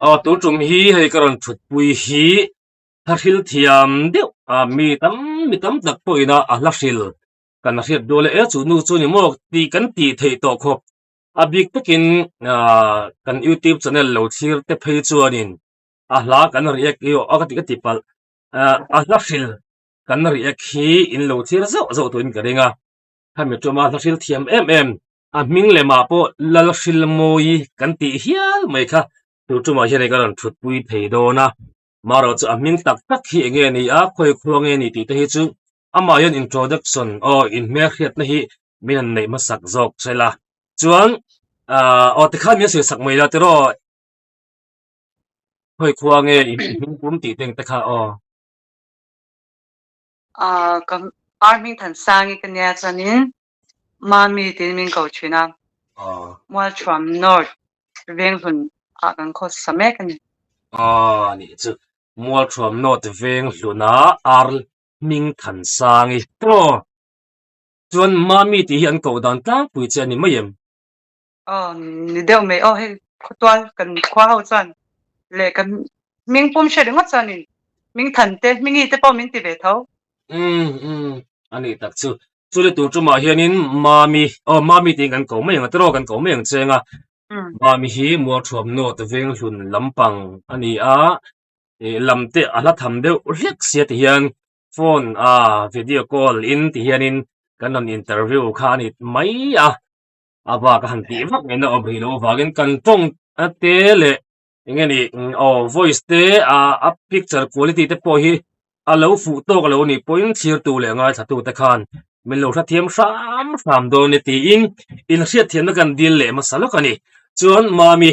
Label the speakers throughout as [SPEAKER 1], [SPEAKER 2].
[SPEAKER 1] Aw tun tum hi hei ka rawn thutpui hi hla hril thiam deuh a mi tam mi tam tak pawhin a a hla hril kan hriat dual e chu nu chu ni maw tih kan tih theih tawh khawp a bik takin ah kan youtube channel lo thlir te phei chuanin a hla kan react hi aw ka ti ka ti palh ah a hla hril kan react hi in lo thlir zauh zauh turin ka ring a khami tuma hla hril thiam em em a hming lemah pawh Lalhrilmawi kan tih hial mai kha tu tumah hian ka rawn thutpui thei dawn a marawh chu a hming tak tak hi eng nge ni a khawi khua nge ni tih te hi chu amah hian introduction aw inhmelhriatna hi min han neih hmasak zawk sela chuan ah aw tikhan min sawi sak mai la tiraw khawi khua nge i hming pum tih te te kha aw.
[SPEAKER 2] Ah ka ar hming Thansangi ka nia chuanin Mami tiin min ko thin a, Mualthuam North Venghlun ah kan khawsa mek a ni.
[SPEAKER 1] Aw nih chu, Mualthuam North Venghlun ah Ar Hmingthansangi. Aw, chuan Mami tih hi an koh dan tlangpui che a ni mai em?
[SPEAKER 2] Aw, ni deuh mai. Aw hei khawtual kan khua ho chuan leh kan hming pum hre ringawt chuanin Hmingthan te, Hmingi te pawh min ti ve tho.
[SPEAKER 1] Umm umm, a nih tak chu. Chule tur tumah hianin Mami, aw Mami tiin kan ko mai ang a tiraw, kan ko mai ang cheng a. Mami hi Mualthuam North Venghlun lampang a ni a, ih lam te a hla tham deuh hlek sia ti hian phone a video call in ti hianin kan rawn interview kha a ni mai a. A bak a han tih vak ngaihna awm rih loh avangin kan tawng te leh eng nge ni aw voice te a a picture quality te pawh hi a lo fuh tawk lo nih pawhin thlirtu leh ngaithlatu te khan min lo hrethiam hram hram dawn e tiin inhriatthiamna kan dil leh hmasa lawk a ni. Chuan Mami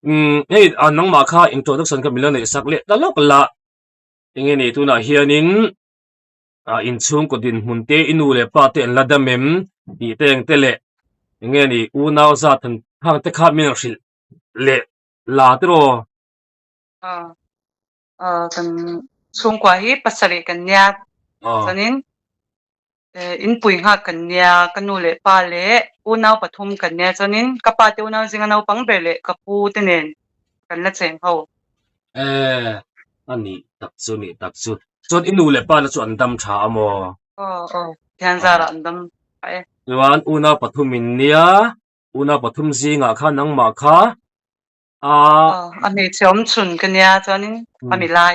[SPEAKER 1] umm hei a nangmah kha introduction kha min lo neih sak leh ta lawk la eng nge ni tunah hianin ah inchhungkaw dinhmun te i nu leh pa te an la dam em tih te eng te leh eng nge ni unau zat han hang te kha min hrilh leh la tiraw.
[SPEAKER 2] Ah ah kan chhungkua hi pasarih kan nia chuanin inpui nghak kan nia ka nu leh pa leh unau pathum kan nia chuanin ka pa te unau zinga naupang ber leh ka pu te nen kan la cheng ho.
[SPEAKER 1] Eh a nih tak chu nih tak chu chuan i nu leh pa te chu an dam tha a maw?
[SPEAKER 2] Aw aw thian zarah an dam tha e.
[SPEAKER 1] Chuan unau pathum in nia unau pathum zingah khan nangmah kha a
[SPEAKER 2] Aw a hmeichhe awm chhun ka nia chuanin a mi lai.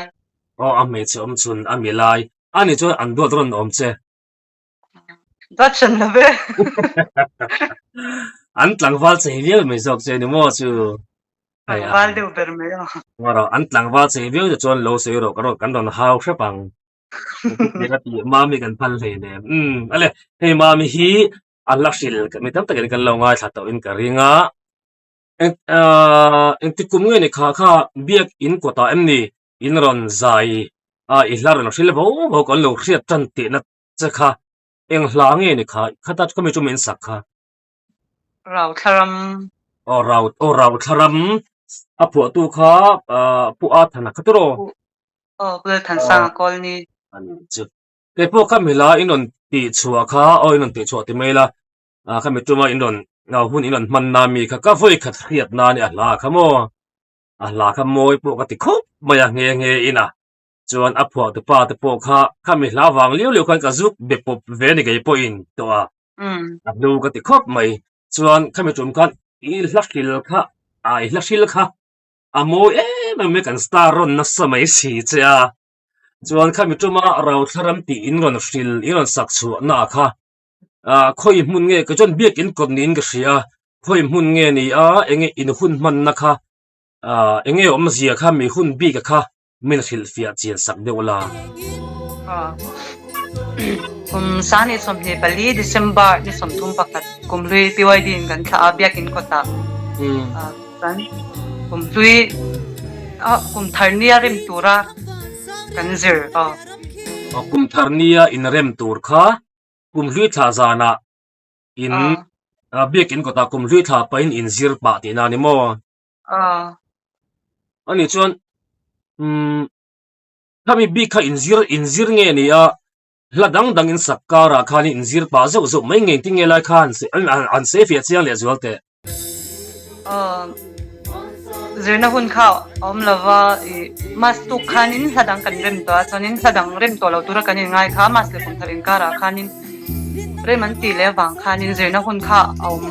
[SPEAKER 1] Aw a hmeichhe awm chhun a mi lai a nih chuan an duat rawn awm che.
[SPEAKER 2] Duat hran lo ve.
[SPEAKER 1] An tlangval chei viau mai zawk che ni maw chu.
[SPEAKER 2] Tlangval deuh ber mai aw.
[SPEAKER 1] Ngarawh an tlangval chei viau te chuan lo sawi rawh kan rawn hau hrep ang. Mami kan phal hlei nem. Umm ale hei mami hi a la hril mi tam takin kan lo ngaithla tawh in ka ring a. Eng ah engti kum nge ni kha kha biak in kawtah em ni in rawn zai a i hla rawn hril vo vo kan lo hriat tan tihna che kha eng hla nge ni kha khata khami chu min sak kha.
[SPEAKER 2] Rauthla-ram.
[SPEAKER 1] Aw rau aw Rauthla-ram a phuahtu kha ah Pu Athana kha tiraw?
[SPEAKER 2] Aw Pu Lalthansanga Kawlni.
[SPEAKER 1] A ni chu. Kei pawh kha mi hla in rawn tih chhuah kha aw in rawn tih chhuah ti mai la ah khami tuma in rawn hun in rawn hman na mi kha ka vawi khat hriat na a ni a hla kha maw a hla kha mawi pawh ka ti khawp mai a nghe nghe in a chuan a phuah tu pa te pawh kha khami hla vang liau liau khan ka zuk be pawp ve a ni kei pawhin tawh a a hnu ka ti khawp mai chuan khami tum khan i hla hril kha ah i hla hril kha a mawi em em mai kan star rawn nasa mai si che a chuan khami tuma rauthla ram tih in rawn hril in rawn sak chhuah na kha ah khawi hmun nge kei chuan biakin kawt niin ka hria a khawi hmun nge ni a enge in hun hmanna kha ah enge awmzia kha mi hun bik a kha min hrilhfiah chian sak deuh la.
[SPEAKER 2] Kum sani 24 December ni 31 kumhlui PYD in kan thlah a biakin kawtah chuan kumhlui kumthar nia rem tura kan zir aw.
[SPEAKER 1] Kumthar nia inrem tur kha kumhlui thlah zanah in biakin kawtah kumhlui thlah pahin inzir pah tihna a ni maw? Ani chuan umm khami bik kha inzir inzir nge ni a hla dang dang in sak karah khan inzir pah zeuh zeuh mai nge engtin nge lai khan an an sawi fiah chiang leh zual teh.
[SPEAKER 2] Zirna hun kha a awm lo va, ih Mas tuk khanin hla dang kan rem tawh a, chuanin hla dang rem tawh lo tura kan inngai kha Mas leh kum thar inkarah khanin rem an tih leh avang khanin zirna hun kha a awm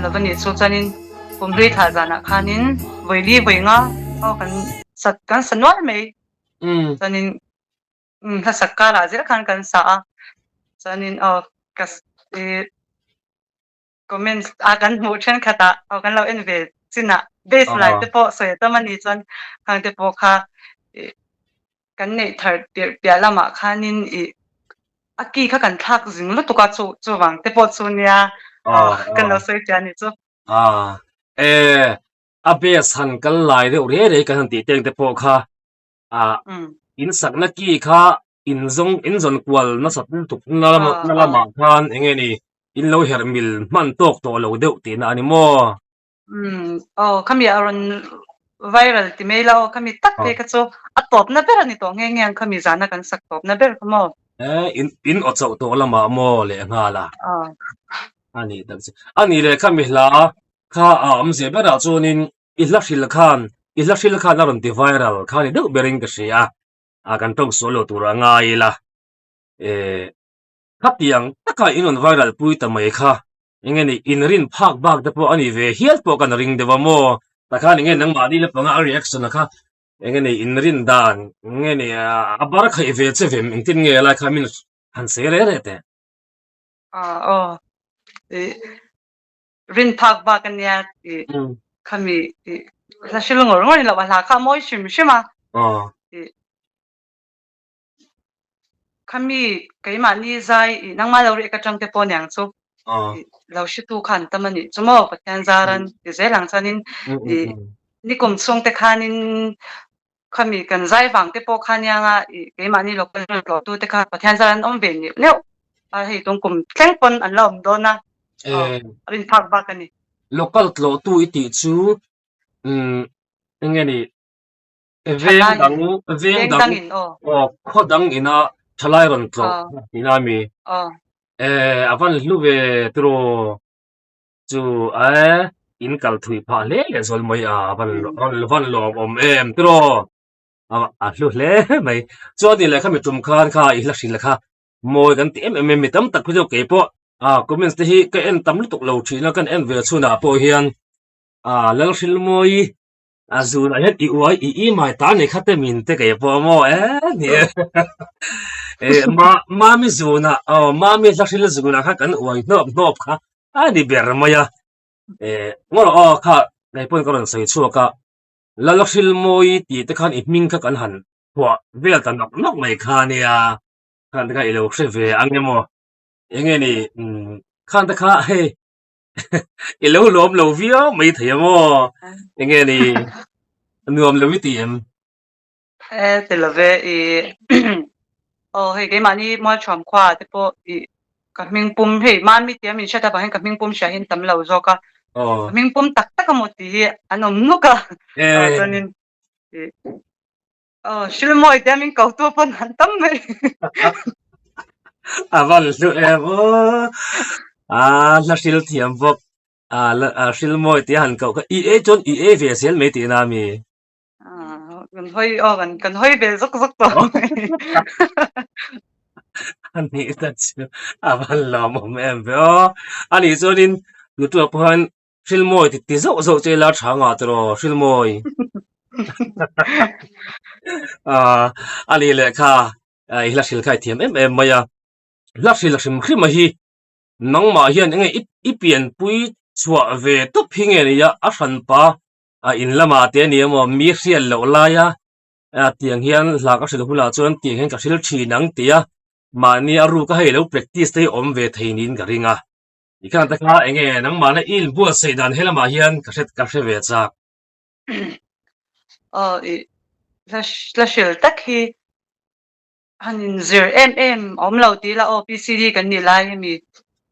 [SPEAKER 2] lo va nih chu. Chuanin kum hlui thlah zanah khanin vawi li vawi nga aw kan sa kan sa nual mai. Chuanin hla sak karah zel khan kan sa a, chuanin aw ka ih Comments a kan hmuh thenkhat ah aw kan lo en ve chin ah base lai te pawh sawi a tam a nih chuan khang te pawh kha ih kan neih thar tirh piah lamah khanin ih a key kha kan thlak zing lutuk a chu chuvang te pawh chu nia aw kan lo sawi tia nih chu.
[SPEAKER 1] A e a base han kal lai deuh rei rei kan han tih teng te pawh kha ah in sakna key kha in zawng in zawn kual nasat lutuk na lamah na lamah khan eng nge ni in lo herh mil hman tawk tawh lo deuh tihna a ni maw?
[SPEAKER 2] Umm aw khami a rawn viral ti mai la aw khami tak phei kha chu a tawpna ber a ni tawh nghe nghe ang khami zana kan sak tawpna ber kha maw?
[SPEAKER 1] Eh in in aw chauh tawh lamah maw lehnghal a? A nih tak chu. A nih leh khami hla kha a awmzia berah chuanin I hla hril khan, i hla hril khan a rawn ti viral kha ni deuh berin ka hria a, kan tawng sual lo tur a ngai ila. Eh, khatiang taka in rawn viral pui ta mai kha, enge ni inrin phak bak te pawh a ni ve hial pawh kan ring deuh a maw? Takhan enge nangmahni lampanga a reaction a kha, enge ni inrin dan, enge ni a bar khaih ve che vem, engtin nge lai kha min han sawi reh reh teh.
[SPEAKER 2] Ah aw, ih rin phak bak a nia tih khami tih hla hril ngawr ngawr ni loh a hla kha a mawi hrim hrim a tih khami keimahni zai ih nangmah lo reh ka tang te pawh niang chu tih lo hretu kha an tam a nih chu maw Pathian zaran ti zel ang chuanin ih nikum chhung te khanin Khami kan zai vang te pawh kha nia nga ih keimahni local tlawh tu te kha Pathian zar an awm ve neuh neuh a hei tung kum thleng pawn an la awm dawn a aw a rin phak bak a ni.
[SPEAKER 1] Local tlawh tu i tih chu umm enge ni veng dang veng dang aw khaw dang ina thalai rawn tlawh tihna a mi eh a van hlu ve tiraw. Chu e, in kal thui phah hle leh zawl mai a, van van lawm awm em tiraw? A a hlu hle mai. Chuan ni leh khami tum khan kha i hla hrilh kha mawi kan ti em em em mi tam tak hi chu kei pawh a comments te hi ka en tam lutuk lo thin a, kan en ve chhunah pawh hian a Lalhrilmawi A zunah hian i uai i i mai ta ni kha te min te kei pawh maw e ni e. E ma mami zunah aw mami hla hril zunah kha kan uai hnawp hnawp kha a ni ber mai a. E ngawr aw kha kei pawn ka rawn sawi chhuak a Lal hril mawi tih te khan i hming kha kan han phuah vel ta nawk nawk mai kha nia. Khan te kha i lo hre ve ang emaw enge ni khan te kha hei I lo lawm lo viau mai thei a maw? Enge ni nuam lo i ti em?
[SPEAKER 2] E ti lo ve i aw hei keimahni Mualthuam khua te pawh i ka hming pum hei Mami tia min hriat avangin ka hming pum hria hi an tam lo zawk a. Ka hming pum tak tak emaw tih hi an awm nuk a. Chuanin i Aw, Hrilmawi te min ko tu pawn han tam mai.
[SPEAKER 1] A van hlu em aw. A hla hril thiam bawk. A la a Hrilmawi te han koh kha i ei chuan i ei ve zel mai tihna a mi?
[SPEAKER 2] Kan hawi aw kan kan hawi ve zawk zawk tawh mai.
[SPEAKER 1] A nih ta chu a van lawmawm em ve aw. A nih chuanin tutuah pawh hian Hrilmawi ti ti zauh zauh che ila tha ngah tiraw Hrilmawi. Ah a nih leh kha i hla hril kha i thiam em em mai a. Hla hril hrim hrim a hi nangmah hian enge i i pianpui chhuah ve tawp hi nge nia a hranpa a in lamah te a ni emaw mi hriat loh laia tiang hian hla ka hrilh hunah chuan tiang hian ka hril thin ang tia mahni a ruka hei lo practice te hi awm ve thei niin ka ring a. I khan te kha enge nangmahna i inbuatsaih dan helamah hian ka hre ka hre ve chak.
[SPEAKER 2] Aw i hla hla hril tak hi han inzir em em a awm lo tih ila aw PCD kan nih lai hemi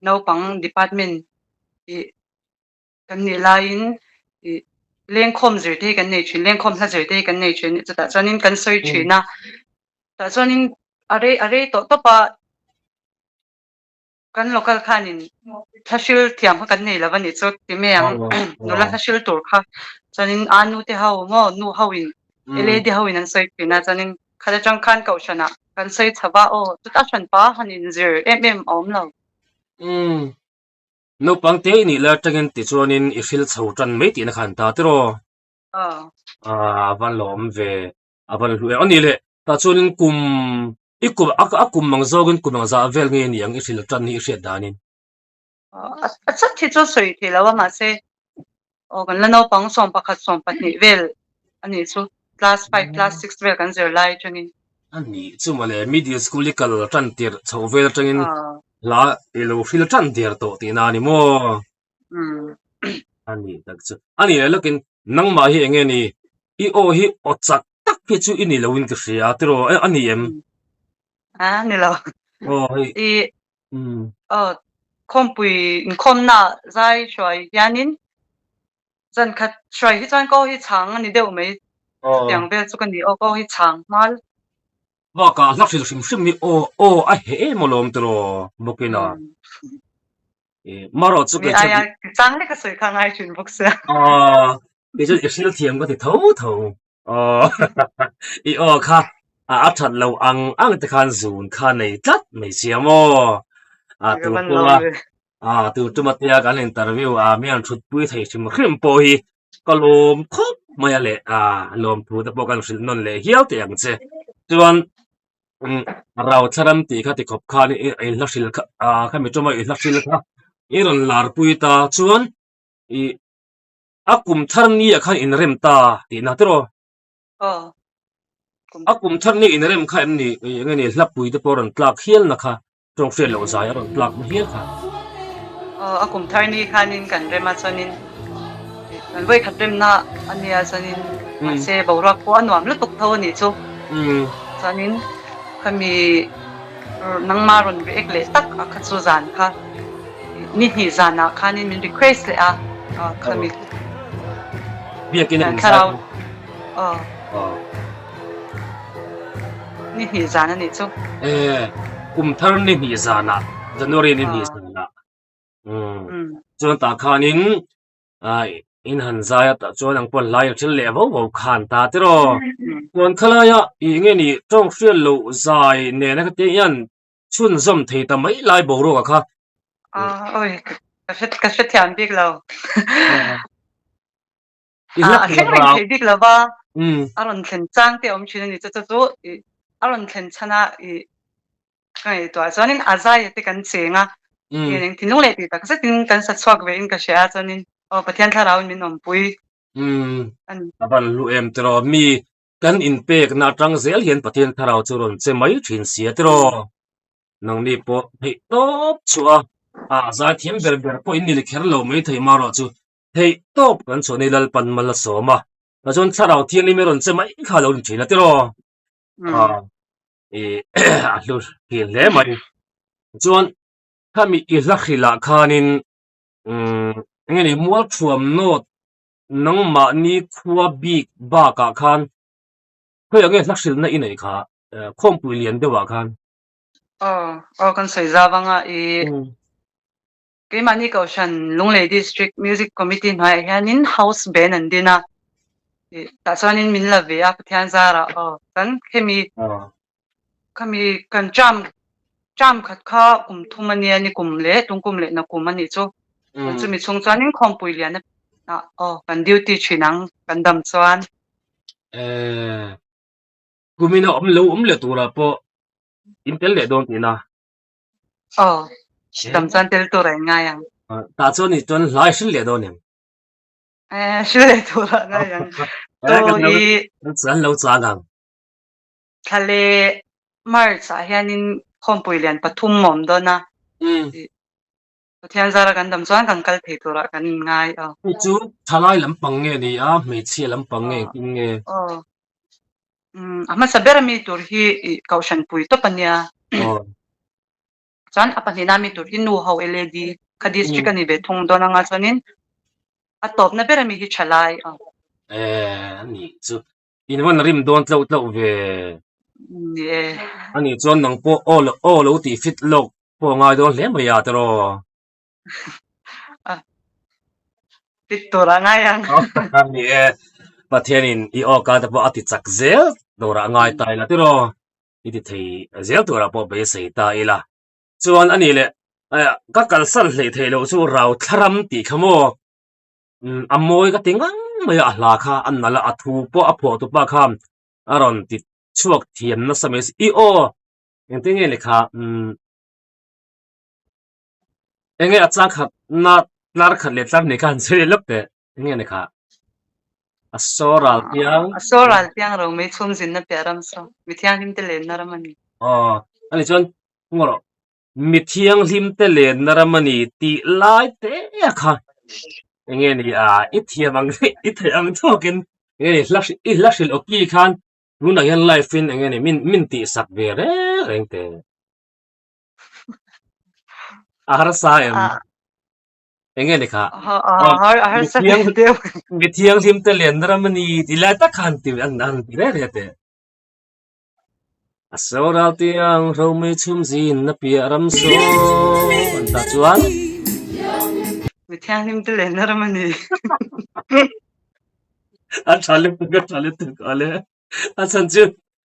[SPEAKER 2] naupang department i kan nih laiin i lengkhawm zir te hi kan nei thin lengkhawm hla zir te hi kan nei thin chutah chuanin kan sawi thin a tah chuanin a rei a rei tawh tawp a. Kan local khanin thlahril thiam kha kan nei lo a nih chu ti mai ang. Nula thlahril tur kha chuanin a nu te ho maw nu ho in lady ho in an sawi thin a chuanin khat atang khan kohhranah kan sawi chho a aw chuta hran pa han inzir em em a awm lo.
[SPEAKER 1] Umm naupang te i nih lai atangin tichuanin i hril chho tan mai tihna khan ta tiraw?
[SPEAKER 2] Aw.
[SPEAKER 1] A va lawm ve. A van hlu em. A nih leh, tah chuanin kum, i kum, a a kum ang zawngin kum ang zah vel nge ni ang i hrilh tan hi i hriat danin?
[SPEAKER 2] A chat hi chu sawi thei lo a, mahse aw kan la naupang 11, 12 vel a nih chu, class five, class six vel kan zir lai atangin.
[SPEAKER 1] A nih chu mawle, middle school i kal tan tirh chhoh vel atangin hla i lo hrilh tan der tawh tihna a ni maw? A nih tak chu. A nih leh lawkin nangmah hi enge ni? I aw hi aw chak tak hi chu i ni loin ka hria tiraw a ni em?
[SPEAKER 2] A ni lo.
[SPEAKER 1] Aw hei.
[SPEAKER 2] I aw khawmpui inkhawmna zai hruai hianin zan khat hruai hi chuan ka aw hi chhang a ni deuh mai. Chutiang vel chu ka ni aw ka aw hi chhang hmal.
[SPEAKER 1] Bakah hla hrilh hrim hrim hi aw aw a heh em alawm tiraw bawkin a. Marawh chu
[SPEAKER 2] kei chuan chang lek a sawi kha ngai thin bawk sia.
[SPEAKER 1] Aw kei chuan i hril thiam ka ti tho tho. Aw i aw kha a that lo ang ang te khan zun kha nei tlat mai sia maw. A tu pawh a a tu tuma tia kan interview a mi an thut pui thei hrim hrim pawh hi ka lawm khawp mai a leh a lawm thu te pawh kan hrilh nawn leh hial teh ang che. Chuan Rau thlaram tih kha ti khawp khan i hla hril kha ah khami tuma i hla hril kha i rawn lar pui ta chuan ih a kum thar ni ah khan inrem ta tihna tiraw?
[SPEAKER 2] Aw.
[SPEAKER 1] A kum thar ni inrem kha em ni eng nge ni hlapui te pawh a rawn tlak hial na kha tawng hriat loh zai a rawn tlak na hial kha.
[SPEAKER 2] Aw a kum thar ni khanin kan rem a chuanin kan vawi khat remna a nia chuanin mahse boruak pawh a nuam lutuk tho a nih chu. Chuanin khami nangma rawn react leh tak a kha chu zan kha ni hnih zanah khanin min request leh a khami
[SPEAKER 1] Biakin a
[SPEAKER 2] thlarau aw ni hnih zan a nih chu.
[SPEAKER 1] E kum thar ni hnih zanah January ni hnih zanah chuan tah khanin Ai, in han zai a tah chuan ang pawn hlai a thil leh vo vo khan ta tiraw. Chuan khalaia i nge ni tawng hriat loh zai nena ka tih hian chhunzawm thei ta mai lai boruak a kha.
[SPEAKER 2] A oi, ka hre ka hre thiam bik lo.
[SPEAKER 1] I hla
[SPEAKER 2] A thleng reng thei bik lo va, a rawn thlen chang te a awm thin a ni chu chu chu i a rawn thlen chhan a i Ka ngaihtuah chuanin a zaia te kan cheng a, eng thinlung leh tih tak zetin kan sa chhuak ve in ka hria a chuanin aw Pathian thlarauin min awmpui a ni.
[SPEAKER 1] A van hlu em tiraw mi kan inpekna atang zel hian Pathian thlarau chu rawn che mai thin sia tiraw nangni pawh theih tawp chhuah a a zaithiam ber ber pawh in ni kher lo mai thei marawh chu theih tawp kan chhuah ni Lalpan mal a sawm a tah chuan thlarau thianghlim i rawn che mai kha lo ni thin a tiraw. I a hlu thin hle mai. Chuan khami i hla hrilh ah khanin umm eng nge ni Mualthuam North nangmahni khua bik bakah khan khawiah nge hla hrilhna i neih kha khawmpui lian deuhah khan?
[SPEAKER 2] Aw aw kan sawi zau anga i Keimahni Kohhran Lunglei District Music Committee hnuaiah hianin House Band an din a, tah chuanin min la ve a Pathian zarah aw. Chuan khemi khami kan term term khat kha kum thum a nia ni kum leh tung kum leh na kum a nih chu. Chumi chhung chuanin khawmpui lian ah aw kan duty thin ang kan dam chuan.
[SPEAKER 1] Kumina awm lo awm leh turah pawh in tel leh dawn tihna.
[SPEAKER 2] Aw, dam chuan tel tur a in ngai ang.
[SPEAKER 1] Tah chuan i chuan hlai hril leh dawn em?
[SPEAKER 2] Eh, hril leh tur a ngai ang.
[SPEAKER 1] To i an lo chang ang.
[SPEAKER 2] Thla leh March ah hianin khawmpui lian pathum a awm dawn a. Pathian zara kan dam chuan kan kal thei turah kan in ngai aw.
[SPEAKER 1] Hei chu thalai lampang nge ni a, hmeichhia lampang nge engtin nge?
[SPEAKER 2] Aw. Umm a hmasa ber ami tur hi i kohhran pui tawp a nia.
[SPEAKER 1] Aw.
[SPEAKER 2] Chuan a pahnihna ami tur hi nu ho LAD kha district a ni ve thung dawn anga chuanin a tawpna ber ami hi thalai aw.
[SPEAKER 1] Eh a nih chu. In van rim dawn tloh tloh ve.
[SPEAKER 2] Ni e.
[SPEAKER 1] A nih chuan nang pawh aw aw lo tih fit lawk. Pawh a ngai dawn hle mai a tiraw?
[SPEAKER 2] A fit tur a ngai ang.
[SPEAKER 1] Ni e, Pathianin i awka te pawh a ti chak zel tur a ngai ta ila tiraw? I ti thei zel turah pawh beisei ta ila. Chuan a nih leh ka kalsan hleih theih loh chu rau thlaram tih kha maw? A mawi ka ti ngang mai a, a hla kha a nalh a, a thu pawh a phuah tupa kha a rawn ti chhuak thiam nasa mai. I aw Engtin nge ni kha umm enge a chang khat na tlar khat leh tlar hnih kha han sawi leh lawk teh enge ni kha a saw ral piang
[SPEAKER 2] A saw ral piang ro mai chhum zinna piah ram saw mi thianghlim te lenna ram a ni.
[SPEAKER 1] Aw ani chuan ngaw rawh mi thianghlim te lenna ram a ni tih lai te a kha enge ni a i thiam ang i theih ang tawkin enge ni hla i hla hrilh awki khan Tunah hian live in eng nge ni min min tihsak ve reng reng teh. A harsa em? Eng nge ni kha? Mi thianghlim te len ram a ni ti lai tak khan ti an an ti reng reng teh. A so ral tiang romei chhum zin na piah ram so an ta chuan.
[SPEAKER 2] Mi thianghlim te len ram a ni.
[SPEAKER 1] A tha lutuk a tha lutuk ale a chhan chu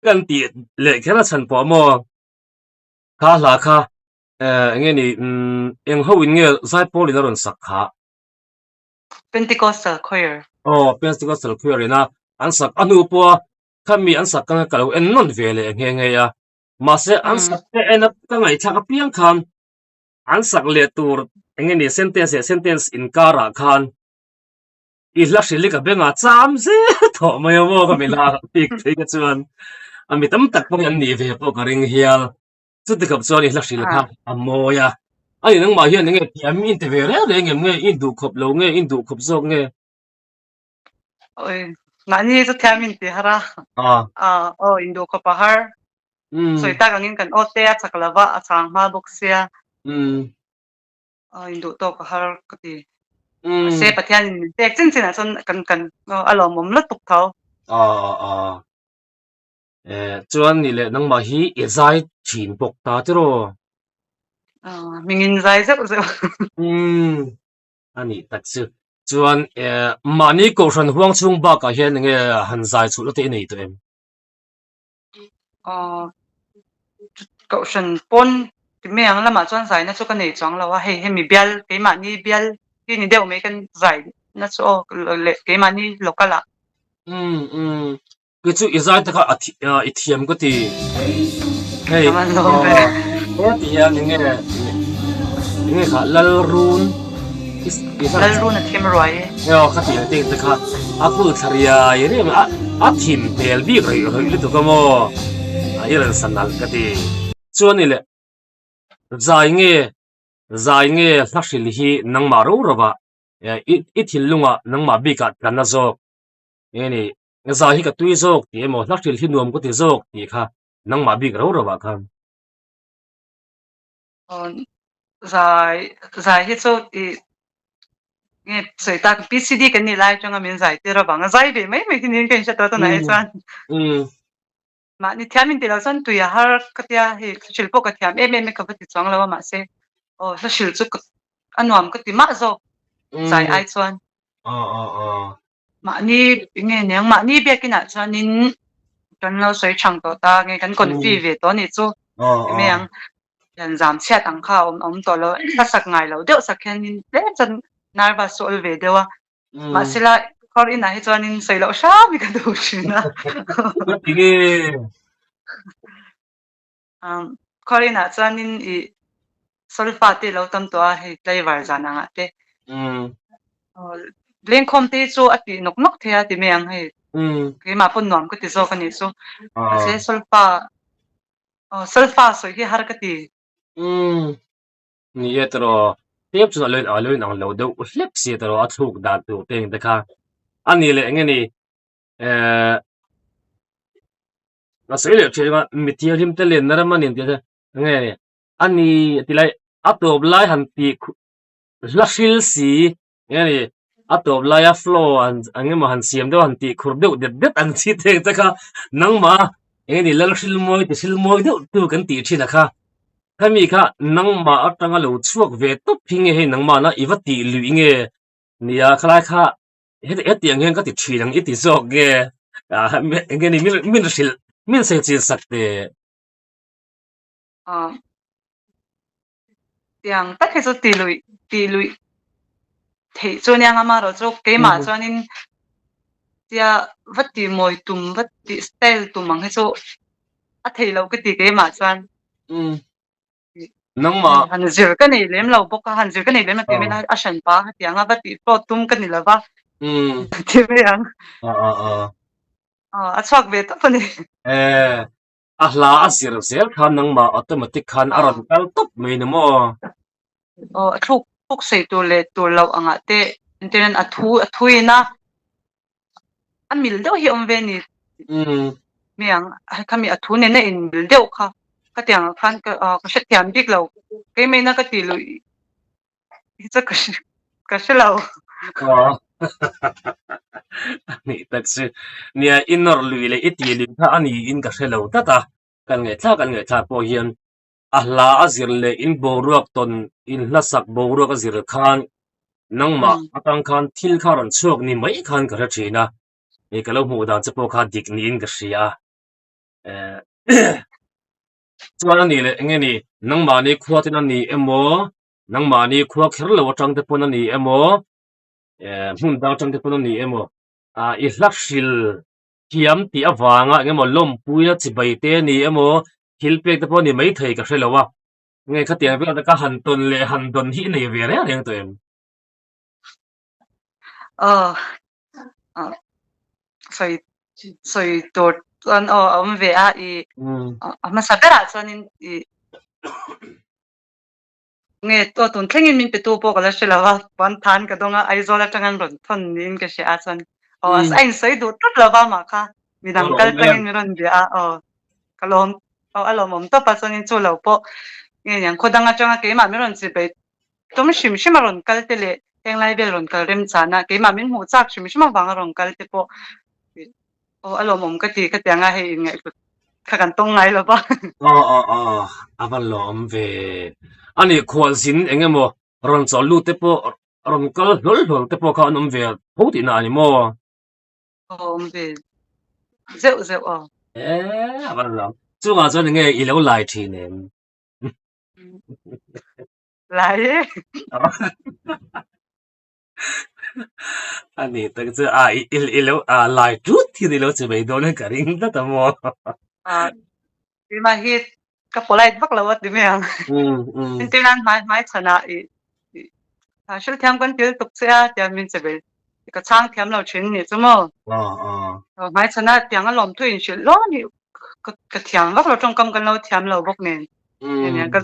[SPEAKER 1] kan tih leh kher a chhan pawh maw kha hla kha eh eng nge ni umm eng ho in nge zaipawl in a rawn sak kha
[SPEAKER 2] Pentecostal choir
[SPEAKER 1] aw Pentecostal choir ina an sak a hnu pawha khami an sak kha ka lo en nawn ve leh nghe nghe a mahse an sak te en a ka ngaihthlak apiang khan an sak leh tur eng nge ni sentence leh sentence inkarah khan I hla hrilh i ka bengah cham zel thawh mai a maw ka mi la bik phei ka chuan a mi tam tak pawh hi an nih ve pawh ka ring hial. Chuti khawp chuan i hla hrilh kha a mawi a. Ani nangmah hian enge thiam i inti ve reng reng em nge i induh khawp lo nge i induh khawp zawk nge?
[SPEAKER 2] Oi, mahni chu thiam inti har a. Aw, induh khawp a har. Sawi tak angin kan aw te a chak lo va, a chang hma bawk sia. A induh tawk a har ka ti. Mahse Pathian in min pek chin chin ah chuan kan kan a lawmawm lutuk tho.
[SPEAKER 1] A a e chuan ni leh nangmah hi i zai thin bawk ta tiraw?
[SPEAKER 2] A hmingin zai zeuh zeuh.
[SPEAKER 1] Umm a nih tak chu. Chuan e mahni kohhran huang chhung bakah hian enge han zai chhuh na te i nei tawh em?
[SPEAKER 2] Aw kohhran pawn ti mai ang lamah chuan zaina chu ka nei chuang lo a hei hemi bial keimahni bial hi ni deuh mai kan zaina chu aw leh keimahni local ah.
[SPEAKER 1] Umm umm kei chu i zai te kha a i thiam ka ti hei aw he ti hian enge enge kha Lalrun.
[SPEAKER 2] Lalrun a thim ruai e.
[SPEAKER 1] Aw kha tih te te kha a kul thla riai riai mai a a thim hmel bik rih rih lutuk a maw a i rawn sa nalh ka ti. Chuan i le zai nge zai nge hla hril hi nangmah ro ro ah i i thinlungah nangmah bikah tlan a zawk nge ni zai hi ka tui zawk tih emaw hla hril hi nuam ka ti zawk tih kha nangmah bik ro ro ah khan.
[SPEAKER 2] Zai zai hi chu i nge sawi tak PCD kan nih lai atanga min zai tir avanga zai ve mai mai hi niin ka inhre tawh tunah hi chuan mahni thiam in tih loh chuan tui a har ka tia hei hla hril pawh ka thiam em em e ka va ti chuang lo a mahse aw hla hril chu ka a nuam ka ti mah zawk zai ai chuan. Mahni nge niang mahni biakinah chuanin kan lo sawi thang tawh ta nge kan confi ve tawh anih chu enge ang hian zam chhiat ang kha a awm awm tawh lo hlasak ngai lo deuh sak hianin tlem chuan nervous chu awl ve deuh a mahsela khawr inah hi chuanin sawi loh hram hi ka duh thin a. Khawr inah chuanin ih solfa te lo tam tawh a hei tlaivar zan angah te lengkhawm te hi chu a tih nawk nawk thei a ti mai ang hei keimah pawn nuam ka ti zawk a nih chu mahse solfa aw solfa sawi hi har ka ti.
[SPEAKER 1] Ni e tiraw tlem chuan a lo a lo inang lo deuh hlek sia tiraw a thluk dan tur te ang te kha a ni leh eng nge ni eh. A sawi leh thin a, mi thianghlim te lenna ram a ni tih te nge ni a ni a ti lai a tawp lai han tih hla hril si nge ni a tawp laia flow han eng emaw han siam deuh han tih khur deuh det det ang chi te te kha nangmah eng nge ni lal hril mawi ti hril mawi deuh tu kan tih thin a kha. Hemi kha nangmah atanga lo chhuak ve tawp hi nge hei nangmahna i va tih luih nge nia khalai kha hetiang hian ka ti thin ang i ti zawk nge enge ni min hrilh min sawi chin sak teh.
[SPEAKER 2] Tiang tak hi chu ti luih ti luih theih chu nia ngam erawh chu keimah chuanin tia va ti mawi tum va ti style tum ang hi chu a theih loh ka ti keimah chuan.
[SPEAKER 1] Nangmah
[SPEAKER 2] han zir ka nei lem lo bawk a han zir ka nei lem lo tih mai a hran pa hetiang a va tih hlawt tum ka ni lo va ti mai ang. A chhuak ve tawp a ni.
[SPEAKER 1] A hla a zir zel khan nangmah automatic khan a rawn kal tawp mai ni maw?
[SPEAKER 2] Aw a thluk thluk sei tur leh tur loh angah te entirnan a thu a thuin a a mil deuh hi a awm ve ni. Mi ang khami a thu nena in mil deuh kha ka tiang ah khan ka ka hrethiam bik lo keimahina ka tih luih hi chu ka ka hre lo.
[SPEAKER 1] Aw a nih tak chu nia i nawr lui leh i tih lui kha a niin ka hre lo tlat a kan ngaihthlak kan ngaihthlak pawh hian a hla a zir leh in boruak tawn in hlasak boruak a zir khan nangmah atang khan thil kha rawn chhuak ni mai khan ka hre thin a hei ka lo hmuh dan che pawh kha dik niin ka hria a eh chuan a nih leh eng nge ni nangmahni khua ten a ni emaw nangmahni khua kher lo atang te pawn a ni emaw eh hmun dang atang te pawn a ni emaw ah i hla hril thiam tih avanga eng emaw lawmpuina chibai te a ni emaw thil pek te pawh a ni maithei ka hre lo a nge khatiang vel te ka han tawn leh han dawn hi i nei ve reng reng tawh em?
[SPEAKER 2] Aw sawi sawi tur chuan aw a awm ve a i a hmasa berah chuanin i Nge aw tun thlengin min petu pawh ka la hre lo a, puan than ka dawng a, Aizawl atang an rawn thawn niin ka hria a chuan aw a insawi duh tlat lo va mah kha midang kal tangin min rawn bia a aw ka lawm aw a lawmawm tawp a chuanin chu lo pawh nge niang khaw dang atanga keimah min rawn chibai tum hrim hrim a rawn kal te leh heng lai vel rawn kal remchana keimah min hmuh chak hrim hrim avanga rawn kal te pawh Aw a lawmawm ka ti ka ti ang a hei inngaihhlut kha kan tawng ngai lo va.
[SPEAKER 1] Aw aw aw a va lawm ve. A nih khualzin eng emaw rawn chawl lut te pawh rawn kal hlawl hlawl te pawh kha an awm ve tho tihna a ni maw?
[SPEAKER 2] Aw awm ve zeuh zeuh aw.
[SPEAKER 1] Eh a va lawm. Chungah chuan eng nge i lo lai thin em?
[SPEAKER 2] Lai e.
[SPEAKER 1] A ni tak chu a i i lo a lai tut hi ni lo chu mai dawn ka ring tlat a maw.
[SPEAKER 2] A keimah hi ka polite vak lo a ti mai ang. Entir nan hmai hmai chhanah i i hrilh thiam kan til tuk che a tia min che ve ka chhang thiam lo thin ni chu maw. Hmai chhanah tiang a lawmthu in hrilh lawm hi ka thiam vak lo tawngkam kan lo thiam lo bawk nen.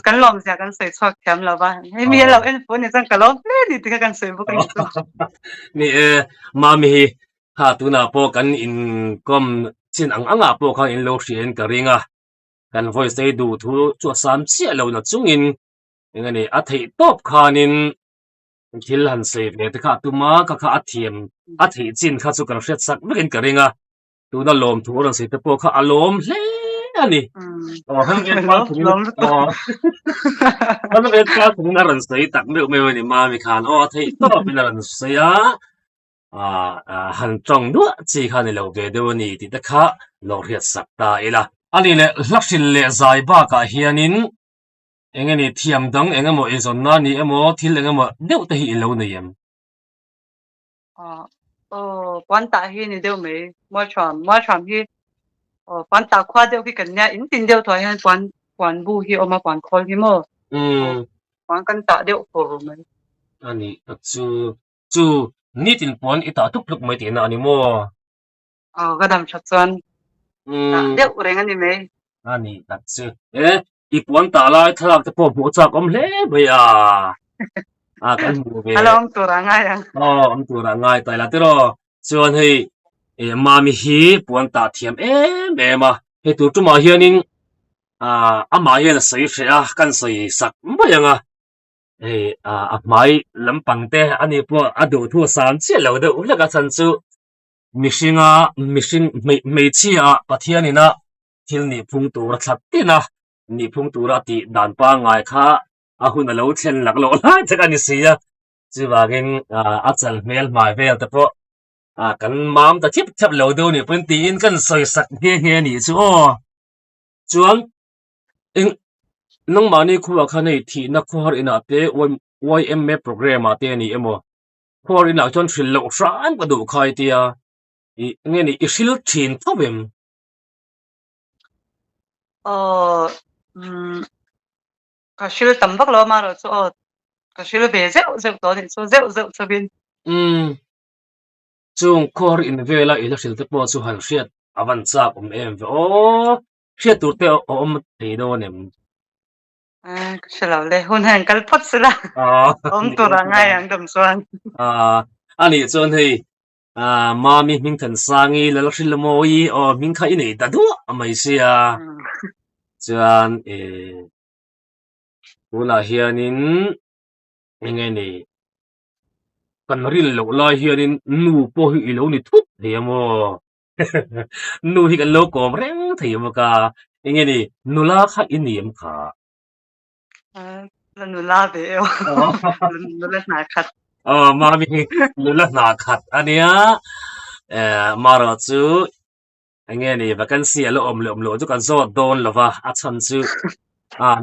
[SPEAKER 2] Kan lawm zia kan sawi chhuak thiam lo va. Hei mi lo en fu ni chuan ka lawm hle ni tih kha kan sawi bawk a ni chu.
[SPEAKER 1] Ni e, Mami hi kha tunah pawh kan inkawm chin ang angah pawh khan in lo hria in ka ring a. Kan voice te hi duh thu chu a sam chiah lo na chungin eng a ni a theih tawp khanin thil han sawi ve te kha a tum a, kha kha a thiam a theih chin kha chu kan hriat sak vekin ka ring a. Tuna lawmthu a rawn sawi te pawh kha a lawm hle a ni. Aw hemi a rawn sawi tak meuh meuh a ni Mami khan aw a theih tawpin a rawn sawi a, han tawng duah chi kha ni lo ve deuh a ni tih te kha lo hriat sak ta ila. A nih leh hla hrilh leh zai bakah hianin eng nge ni thiam dang eng emaw eizawnna ni emaw thil eng emaw deuh te hi i lo nei em?
[SPEAKER 2] Aw puan tah hi ni deuh mai Mualthuam Mualthuam hi aw puan tah khua deuh hi kan nia in tin deuh thuai hian puan puan bu hi a awm a puan khawl hi maw puan kan tah deuh fur mai.
[SPEAKER 1] A ni tak chu chu nitin puan i tah tluk tluk mai tihna a ni maw?
[SPEAKER 2] Aw ka dam that chuan tah deuh reng a ni mai.
[SPEAKER 1] A ni tak chu e i puan tah lai thlalak te pawh hmuh chak awm hle mai a a kan hmuh ve.
[SPEAKER 2] A lo awm tur ah ngai ang.
[SPEAKER 1] Aw awm tur ah ngai ta ila tiraw chuan hei e mami hi puan tah thiam em em a hei tur tumah hianin ah amah hian a sawi hreh a kan sawi sak mai ang a hei a hmai lampang te ani pawh a duh thu a san chiah lo deuh hlek a chhan chu Mihringa mihring hmeichhia Pathianina thil nih phung tur a thlat tin a. nihphung tura tih dan pangngai kha a hun a lo thlen lak loh lai tak a ni si a. Chuvangin a chal hmel hmai vel te pawh kan mam ta thip thep lo deuh nih pawhin tiin kan sawi sak nghe nghe a nih chu aw. Chuan eng nangmahni khuah khan hei thihna khawhar inah te YMA programme ah te a ni emaw khawhar inah chuan hrilh loh hram ka duh khai tia ih nge ni i hril thin tho em?
[SPEAKER 2] Aw umm ka hril tam vak lo a marawh chu aw ka hril ve zeuh zeuh tawh a nih chu zeuh zeuh chauhin.
[SPEAKER 1] Umm chung khawhar in vela i la hril te pawh chu han hriat a van chak awm em ve aw hriat tur te a awm thei dawn em?
[SPEAKER 2] Eh, ka hre lo le hun hian kal phawt sela awm tur a ngai ang dam chuan.
[SPEAKER 1] A nih chuan hei Mami Hmingthansangi Lalhrilmawi aw hming kha i nei ta duah mai sia. Chuan tunah hianin eng nge ni kan rin loh lai hianin nu pawh hi i lo ni thut thei a maw? Nu hi kan lo kawm reng thei bawk a, eng nge ni nula kha i ni em kha?
[SPEAKER 2] La nula ve eo, nula hna khat.
[SPEAKER 1] Aw mami hi nula hna khat a nia, marawh chu eng nge ni vacancy a la awm leh awm loh chu kan zawt dawn lo va, a chhan chu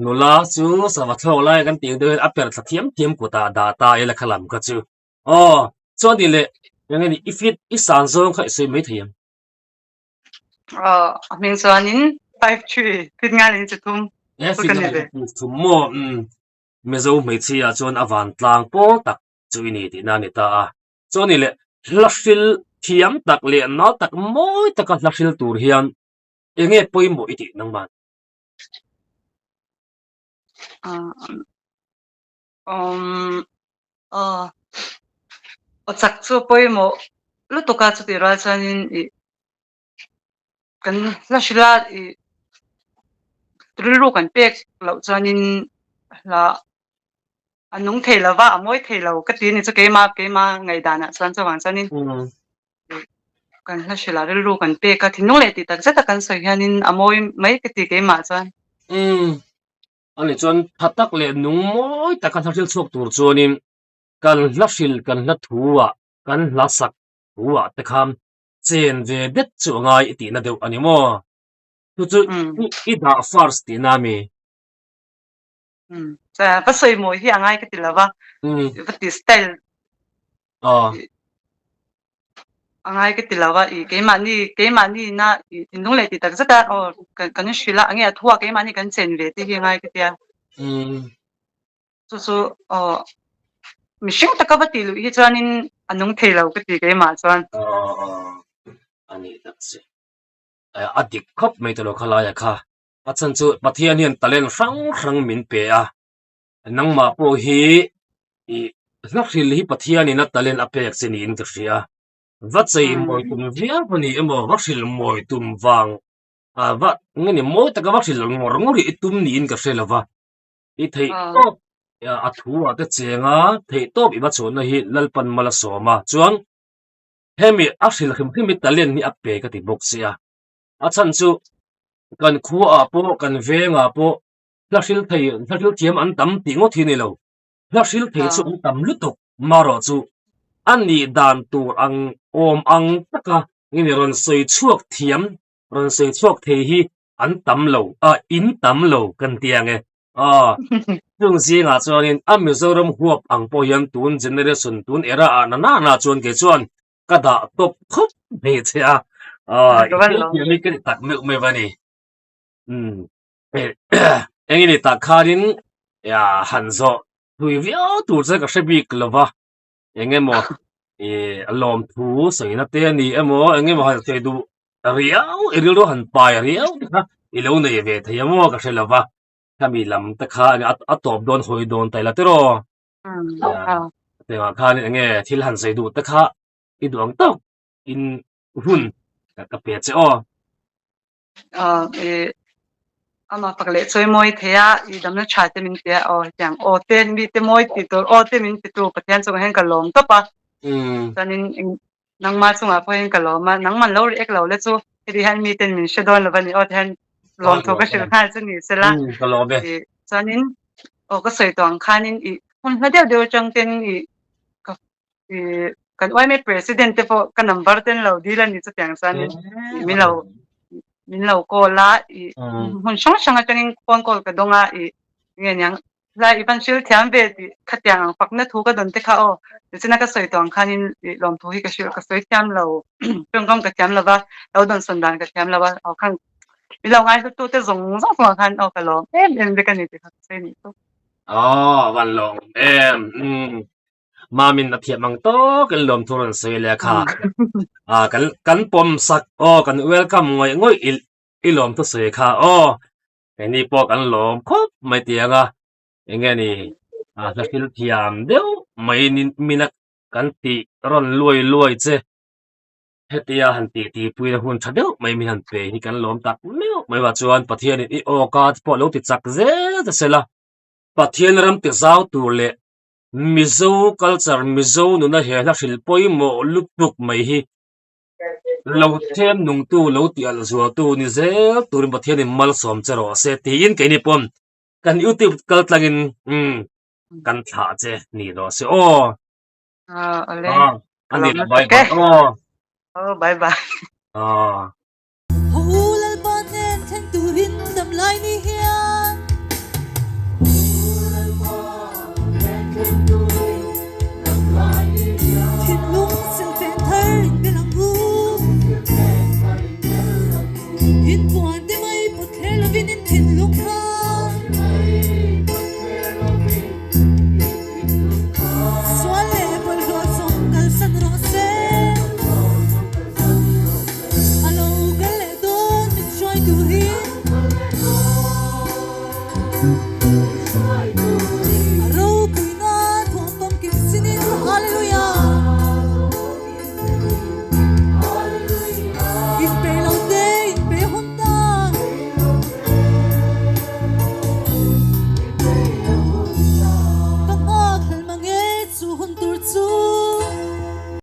[SPEAKER 1] nula chu sava thlawk lai kan tih ang deuh hian a perh thla thiam thiam kutah dah ta ila kha lam kha chu. Aw, chuan tih leh eng nge ni i fit i san zawng kha i sawi mai thei ang.
[SPEAKER 2] Aw, a hming chuanin 5'3 fit ngai in chi thum.
[SPEAKER 1] E fit ngai in chi thum maw? Umm, Mizo hmeichhia chuan a vantlang pawl tak chu i ni tihna a ni ta a. Chuan tih leh hla hril thiam tak leh nal tak mawi taka hla hril tur hian eng nge pawimawh i tih nangman?
[SPEAKER 2] Umm aw aw chak chu pawimawh lutuk a chutih rual chuanin ih kan hla hrilh a ih rilru kan pek loh chuanin hla a nung thei lo va a mawi thei lo ka ti a ni chu keimah keimah ngaihdanah chuan chuvang chuanin kan hla hrilh a rilru kan pek a thinlung leh tih tak zet a kan sawi hianin a mawi mai ka ti keimah chuan.
[SPEAKER 1] Umm Ani chuan tha tak leh nung mawi taka hla hril chhuak tur chuanin kan hla hril kan hla thu-ah kan hla sak thu-ah te khan chen ve det chu a ngai i tihna deuh a ni maw? Chu chu i dah first tihna a mi?
[SPEAKER 2] Va sawi mawi hi a ngai ka ti lo va, va ti style A ngai ka ti lo a, ih keimahni keimahni ina ih thinlung leh tih tak zet a aw kan hrilh a, enge a thu a keimahni kan chen ve tih hi a ngai ka ti a. Chu chu aw mihring taka va tih luih hi chuanin a nung thei lo ka ti keimah chuan.
[SPEAKER 1] Aw aw a nih tak che. A dik khawp mai tawh lo khalaia kha. A chhan chu Pathian hian talent hrang hrang min pe a. Nangmah pawh hi ih hlawhhril hi Pathianin a talent a pek che niin ka hria. Va chei mawi tum viau a ni emaw, va hrilh mawi tum vang ah va nge ni mawi taka va hrilh ngawr ngawr hi i tum niin ka hre lo va. I theih tawp a thu ah te cheng a, theih tawp i va chhuahna hi Lalpan mal a sawm a. Chuan hemi a hrilh hrim hrim hi talent hi a pe ka ti bawk sia. A chhan chu kan khua ah pawh kan veng ah pawh Hla hril thei, hla hril thiam an tam tih ngawt hi a ni lo. Hla hril thei chu an tam lutuk marawh chu a nih dan tur ang awm ang taka nge rawn sawi chhuak thiam, rawn sawi chhuak thei hi an tam lo, a in tam lo kan ti ang e. Aw, chung zingah chuanin a Mizoram huap ang pawh hian tun generation, tun era ah na na na chuan kei chuan ka dah tawp khawp mai che a. Aw, i hmel thiam hi ka ti tak meuh meuh a ni. Umm. Eng nge tah khanin han zawh thui viau tur che ka hre bik lo va, eng emaw ih lawmthu sawina te a ni emaw eng emaw han sawi duh riau i rilru han pai riau te kha i lo nei ve thei emaw ka hre lo va, khami lam te kha a tawp dawn hawi dawn ta ila tiraw? Tengah khanin eng nge thil han sawi duh te kha i duh ang tawk in hun ka pe che aw.
[SPEAKER 2] Aw amah fak leh chawi mawi thei a, i damna tha te min pe a, aw hetiang aw te mi te mawi tih tur aw te min pe tu Pathian chungah hian ka lawm tawp a, chuanin nangma chungah pawh hian ka lawm a, nangman lo react lo le chu heti hian miten min hre dawn lo va ni aw ti hian. Lawmthu ka hrilh nghal chu ni sela.
[SPEAKER 1] Ka lawm e.
[SPEAKER 2] Chuanin aw ka sawi tawh ang khanin i hun hla deuh deuh atang ten i ka i kan YMA president te pawh ka number te an lo dil a ni chutiang chuanin i min lo min lo call a i hmun hrang hrang atangin phone call ka dawng a i nge niang Hla i van hrilh thiam ve tih khatiang ang fakna thu ka dawn te kha aw. Tichuan a ka sawi tawh ang khanin ih lawmthu hi ka hrilh ka sawi thiam lo tawngkam ka thiam lo va, lo dawn sawn dan ka thiam lo va, aw khan mi lo ngaihlu te zawng zawng chungah khan aw ka lawm em em vek a ni tih kha ka sawi nih chu.
[SPEAKER 1] Aw a van lawm em umm Mamin a thiam ang tawk in lawmthu rawn sawi leh kha ah kan kan pawm sak aw kan welcome ngawih ngawih i lawmthu sawi kha aw. Keini pawh kan lawm khawp mai tiang a, enge ni a hla thil thiam deuh mai min a kan tih rawn luai luai che. Hetia han tih tih puina hun tha deuh mai min han pe hi kan lawm tak meuh mai va chuan Pathianin i awka te pawh lo ti chak zel ta sela, Pathian ram ti zau tur leh Mizo culture, Mizo nuna he hla hrilh pawimawh lutuk mai hi Lo them nungtu, lo ti alh zualtu ni zel turin Pathianin malsawm che rawh se tiin keini pawn kan YouTube kal tlangin umm kan thlah che ni rawh se aw.
[SPEAKER 2] Ah, ole.
[SPEAKER 1] Ah,
[SPEAKER 2] Ka
[SPEAKER 1] ani
[SPEAKER 2] lawm
[SPEAKER 1] bye
[SPEAKER 2] lutuk e.
[SPEAKER 1] bye aw.
[SPEAKER 2] Oh, bye bye.
[SPEAKER 1] Ah.
[SPEAKER 3] Ho u Lalpa hnen thleng turin dam lai ni hian. Thinlung silfen thar in bel ang u. In puan te mai pawt thler lovin in thinlung kha. Sual leh bawlhhlawh zawng kalsan rawh se. A lo kal leh dawn min hruai turin.